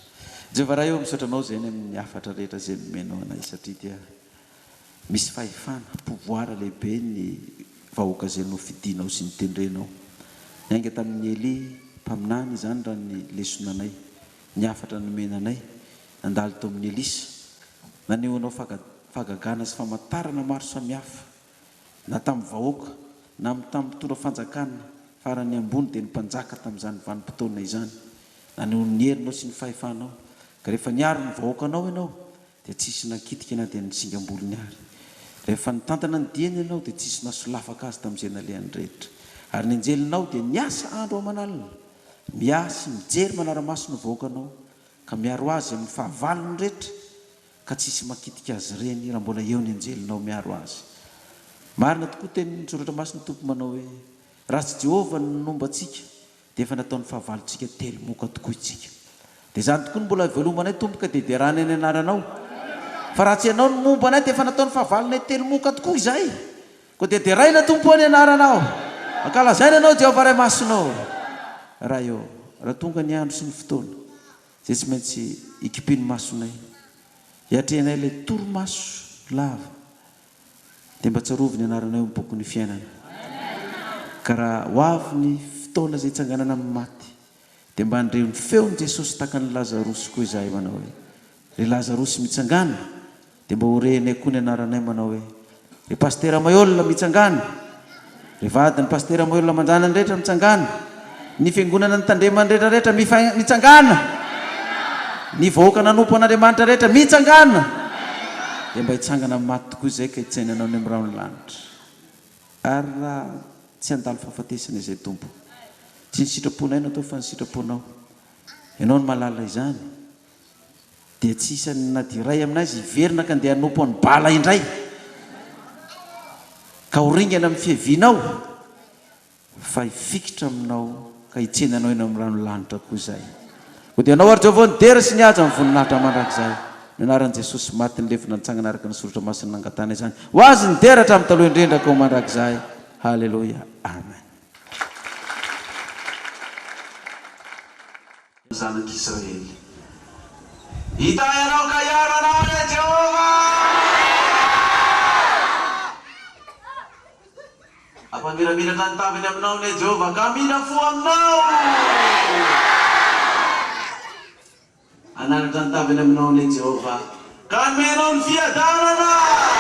Jehovah Ray ô, misaotra Anao izay ny amin'ny hafatra rehetra izay nomenao anay satria dia misy fahefana, pouvoir lehibe ny vahoaka izay nofidinao sy notendrenao. Niainga tamin'i Elia mpaminany izany raha ny lesonanay, ny hafatra nomena anay, nandalo tao amin'i Elisa, nanehoanao fahagagana sy famantarana maro samihafa na tamin'ny vahoaka na amin'ny tamin'ny mpitondra fanjakana farany ambony dia ny mpanjaka tamin'izany vanim-potoana izany. Naneho ny herinao sy ny fahefanao, ka rehefa niaro ny vahoakanao Ianao, dia tsisy nakitika na dia ny singam-bolony ary. Rehefa nitantana ny diany Ianao, dia tsisy nasolafaka azy tamin'izay nalehany rehetra. Ary ny anjelinao dia niasa andro aman'alina, miahy sy mijery manara-maso ny vahoakanao, ka miaro azy amin'ny fahavalony rehetra, ka tsisy makitika azy ireny raha mbola eo ny anjelinao miaro azy. Marina tokoa tenin'ny Soratra Masina Tompo manao hoe, Raha tsy Jehovah no nomba antsika, dia efa nataon'ny fahavalontsika telo moka tokoa isika. Dia izany tokoa no mbola ivelomanay Tompo ka dia derana ny anaranao. Fa raha tsy Ianao no momba anay dia efa nataon'ny fahavalonay telo moka tokoa izahay. Koa dia deraina Tompo ô ny anaranao. Ankalazaina Ianao Jehovah Ray Masina ô. Ray ô, raha tonga ny andro sy ny fotoana izay tsy maintsy hikipian'ny masonay, hiatrehanay ilay torimaso lava, Dia mba tsarovy ny anaranao eo amin'ny bokin'ny fiainana. Ka raha ho avy ny fotoana izay hitsanganana amin'ny maty, dia mba handre ny feon'i Jesosy tahaka an'i Lazarosy koa izahay manao hoe, Ry Lazarosy mitsangàna! Dia mba ho rehinay koa ny anaranay manao hoe, Ry Pasitera Mailhol mitsangàna! Ry vadin'ny Pasitera Moelina aman-janany rehetra mitsangàna. Ny fiangonana nitandremany rehetra rehetra mifa mitsangàna. Ny vahoaka nanompo an'Andriamanitra rehetra mitsangàna. Dia mba hitsangana amin'ny maty tokoa izay ka hitsaina anao any amin'ny rahon'ny lanitra. Ary raha tsy handalo fahafatesana izay Tompo. Tsy ny sitraponay no atao fa ny sitraponao. Ianao no mahalala izany. Dia tsy isan'ny na dia iray aminay aza hiverina ka ndeha hanompo an'i Bala indray, ka ho ringana amin'ny fiavianao, fa hifikitra aminao ka hitsena anao eny amin'ny rano lanitra koa izahay. Koa dia Anao ary Jehovah ny dera sy ny haja ny voninahitra mandrakizay. Ny anaran'i Jesosy maty nilevina nitsangana araka ny soratra masina nangatahana izany. Ho Azy ny dera hatramin'ny taloha indrindra ka ho mandrakizay. Haleloia. Amen. Zanak'Israely. Hitahy anao ka hiaro anao anie Jehovah! Hampamiramiratra ny taviny aminao anie Jehovah ka hamindra fo aminao! Hanandratra ny taviny aminao anie Jehovah ka hanome anao ny fiadanana!